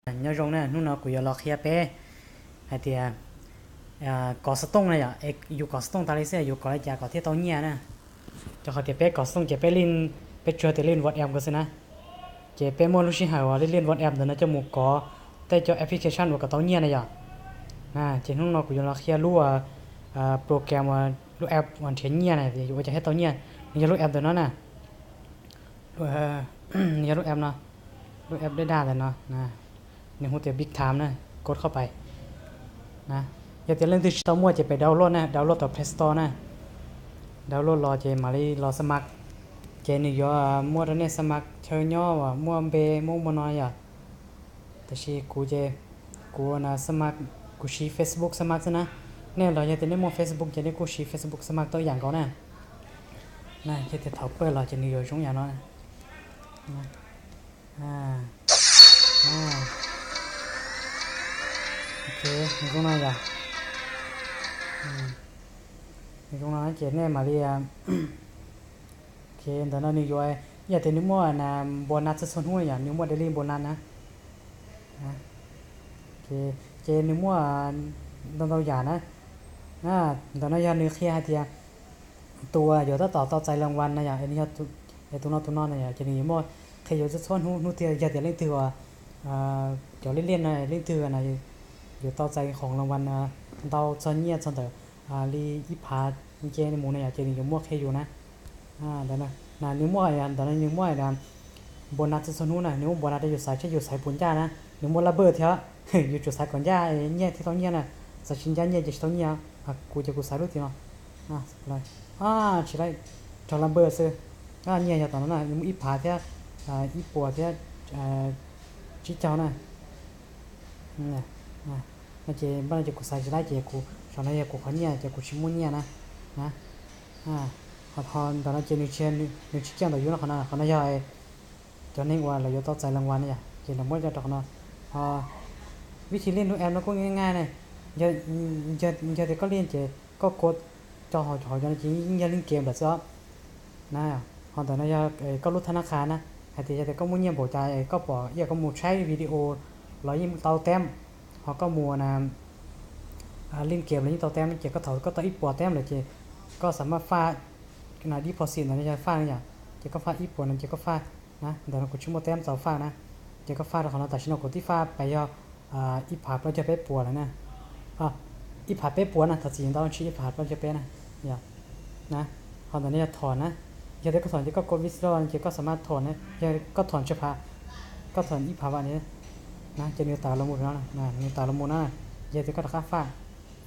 Nyob zoo na, hnub no kuv yuav los qhia peb hais tias kov xov tooj na yom. Yus kov xov tooj tas li xwb yus kov li cas kom thiaj tau nyiaj na? Rau qhov tias peb kov xov tooj ces peb link, peb tsuas tias link WhatsApp nkaus xwb na. Ces peb muaj lub sij hawm uas link WhatsApp ntawd no coj mus kov tej cov application uas kom tau nyiaj na yom. Ces hnub no kuv yuav los qhia lub program, lub app uas nrhiav nyiaj na, yuav ua cas thiaj tau nyiaj. Nws yog lub app ntawm no na. Nws yog lub app no, lub app dej daj ntawm no. Nws hu tias Big Time na, kos qhov pais. Yog tias leej twg tsis tau muaj ces pem download na, download tom Play Store na. Download los ces mam li los xab mav. Ces nws yuav muaj rau nej xab mav chaw nyob uas muaj npe muaj muaj no yom. Tab sis kuv ces kuv na xab mav, kuv siv Facebook xab mav xwb na. Nej los yog tias nej muaj Facebook ces nej kuj siv Facebook xab mav tau ib yam nkaus na. Yog tias thaum pawg los ces nws yuav zoo yam no. Nws zoo no yom. Nws zoo no ces nej mam li, ntawm no nws yuav, yog tias nws muaj na, npua nas txhua txhua hnub yom, nws muaj daily npua nas na. Ces nws muaj ntau ntau yam na. Ntawm no yog nws qhia hais tias tus uas yuav tab tom tau txais las vas na yom, es tus no tus no na yom, ces nws yuav muaj qhia yuav txhua txhua hnub, hnub tiag yog tias leej twg uas, cov liaj liaj no leej twg na yuav tau txais khoom las vas ntau txog nyiaj txog ntawm li ib phav nce mus na yom, ces nws yuav muaj qhia yus na. Nws muaj, ntawm no nws muaj npua nas txhua txhua hnub na, nws muaj npua nas rau yus xaiv seb yus xaiv puas ncaj na. Nws muaj laj npawj thiab, yus tsum xaiv kom ncaj nyiaj thiaj tau nyiaj na. Xaiv tsis ncaj nyiaj ces tsis tau nyiaj. Kuv ces kuv xaiv lub tim no. Tsis, rau laj npawj xwb. Nyiaj yog tom no na, nws muaj ib phav thiab, ib puas thiab tsib caug na. No ces npaj no ces kuv xaiv tsis laib ces kuv, saum no yog kuv qhov nyiaj ces kuv tsis muaj nyiaj na. Ho ntawm no ces nws tsis kiag ntawm yus no, qhov no, qhov no yog cov neeg uas lawv yuav tau txais las vas na yom, ces lawv muab coj rau qhov no. Vib thib lij lub app no kuj nyaj nyaj na. Yog tias koj lij ces koj kua rau hauv cov no ces yeej yog lij kev lawm xwb os. Na, ho ntawm no yog koj lub thab nab qha na, hais tias yog tias koj muaj nyiaj npaum cas koj pom ib yam koj mus tshaib video los yeej tau teeb, ho koj mus na, lij kev los yeej tau teeb, ces koj thaum koj tau ib puas teeb lawm ces koj xam maj faj, deposit ntawm no yog faj na yom, ces koj faj ib puas no ces koj faj, na ntawm no kuv tsis muaj teeb txaus faj na, ces koj faj rau qhov no, tam sim no kuv twb faj pes yog ib phav plaub caug peb puas lawm na. Ib phav peb puas na, thov txim ntau, tsis ib phav plaub caug peb na. Yog na, ho ntawm no yog thom na, yog tias koj thom ces koj kua withdraw ces koj xam maj thom na, yog koj thom tsawg phav, koj thom ib phav vam na, ces nws tawm los mus no, nws tawm los mus no, yog tias koj rov qab faj,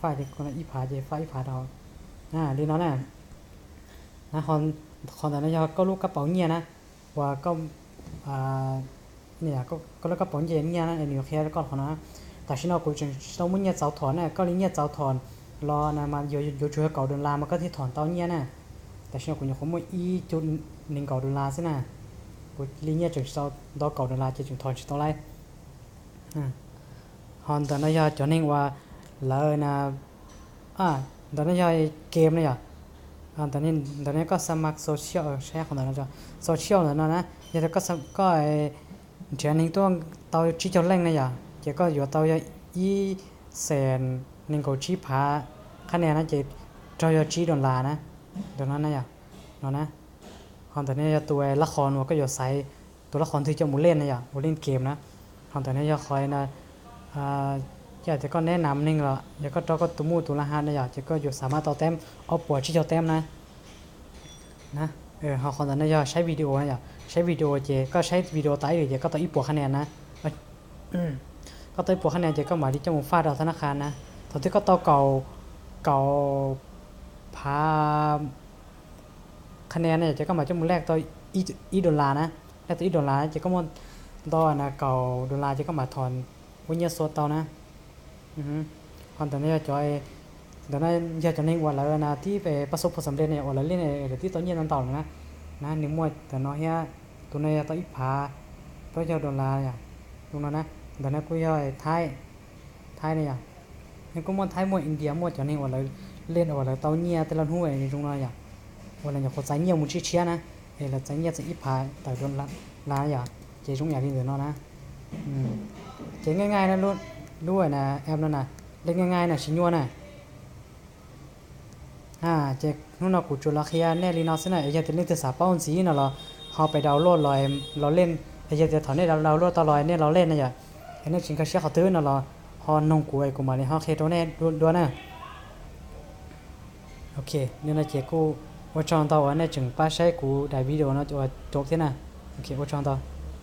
faj ces ib phav ces faj ib phav rau, li no na. Qhov ntawm no yog koj lub kab paus nyiaj na, uas koj lub kab paus nyiaj nyiaj na, nws yuav qhia rau koj qhov no. Tam sim no kuv tseem tsis tau muaj nyiaj txaus thom na, koj li nyiaj txaus thom los na mas yuav tsum yog kaum dollar mas koj thiaj thom tau nyiaj na. Tam sim no kuv nyuam qhuav muaj ib cug nees nkaum dollar xwb na, kuv li nyiaj tseem tsis tau ntau kaum dollar ces tseem thom tsis tau laib. Ho ntawm no yog cov neeg uas lawv na, ntawm no yog game na yom. Ntawm no koj xab maj social, saib qhov ntawm no, social ntawm no na, yog tias koj nrhiav neeg tuaj tau tsib caug leej na yom, ces koj yuav tau yog ib xees nees nkaum tsib phav qhab nia na, ces raug yog tsib dollar na. Ntawm no na yom, no na. Ho ntawm no yog tus lab qhos uas koj yuav xaiv tus lab qhos twg coj mus lej na yom, ua lej game na. Ho ntawm no yog qhov na, yog tias koj neb nam neeg los yog koj rau koj tus muj tus laj ha na yom, ces koj yuav xam maj tau teeb ob puas tsib caug teeb na. Ho qhov ntawm no yog saib video na yom, saib video ces koj saib video tas ib lwm ces koj tau ib puas qhab nia na. Koj tau ib puas qhab nia ces koj mam li coj mus faj rau thab nab qha na. Thaum twg koj tau kaum, kaum phav qhab nia na ces koj mam coj mus lej tau ib dollar na. Lej tau ib dollar ces koj muaj ntau na kaum dollar ces koj mam thom ua nyiaj xua tau na. Ho ntawm no yog cov, ntawm no yog cov neeg uas lawv na tib pab xub phu xam nplej na, uas lawv lej lawv tib tau nyiaj ntau ntau lawm na. Na nws muaj ntawm no thiab, tus no yog tau ib phav plaub caug dollar yom. Tus no na, ntawm no kuj yog Thaib, Thaib na yom. Nws kuj muaj Thaib, muaj India, muaj cov neeg uas lawv lej uas lawv tau nyiaj tej laj hnub zoo no yom, uas lawv nyuam qhuav txais nyiaj mus tshiab tshiab na, es lawv txais nyiaj txog ib phav tawm dollar yom, ces zoo yam li ntawm no na. Ces nqaij nqaij na, lub, lub app no na, li nqaij nqaij na tsis nyuaj na. Ces hnub no kuv tsuas los qhia nej li no xwb na, es yog tias leej twg xav paub ntxiv no los ho pais download los, los len, es yog tias thaum nej download tau los nej los len na yom, es nej tsis nkag siab qhov twg no los ho noog kuv es kuv mam li ho qhia rau nej dua na. Ok, li no ces kuj ua tsaug ntau uas nej tseem pab saib kuv daim video no ua rau thiab na. Ok, ua tsaug ntau.